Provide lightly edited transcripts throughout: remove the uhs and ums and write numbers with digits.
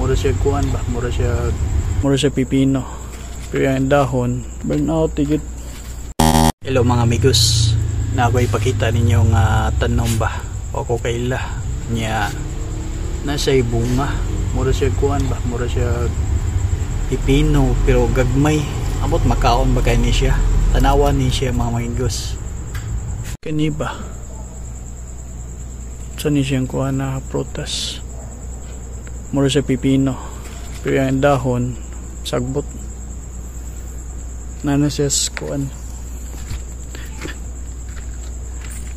Mura siya kuan ba, mura siya pipino. Pero yung dahon, burn out tigit. Hello mga amigos. Na ako ipakita ninyo nga tanom ba. O ko kaila niya nasa bunga. Mura siya kuan ba, mura siya pipino pero gagmay. Amot makaon ba kay ni siya? Tanawan ni siya mga amigos. Kani ba? Sa ni siyang kuha na prutas. Mura siya pipino. Pero yung dahon, sagbot. Nana siya sa kuan.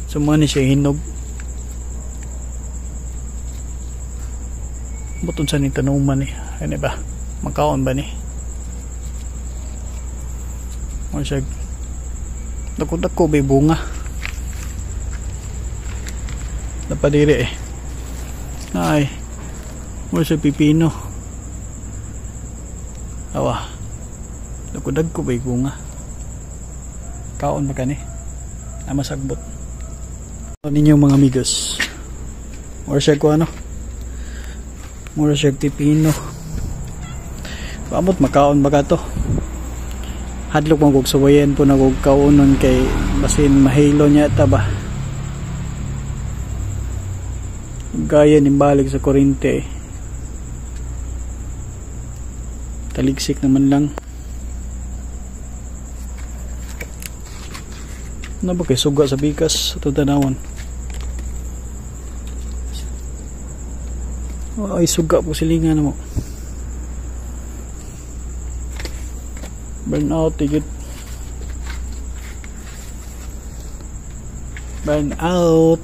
So ni siya hinog. Buton sa ni tanuman ni. Ano ba? Makaon ba ni? Mura siya dako-dako bay bunga. Napadiri eh. Ay. Mura siya pipino. Awa. Dako-dako bay bunga. Kaon ba kani? Ah, masagbot. Ninyo mga amigos. Mura siya ko ano? Mura siya pipino. Pamot makaon ba ka to? Hadlok man kog suwayan po na kog kaonon kay basin mahilo niya ta ba. Gaya ni balik sa kurente eh. Taligsik naman lang. Ano ba kay suga sa bikas sa tanawan? Oh, ay suga po silingan mo. Burn out tigit. Burn out.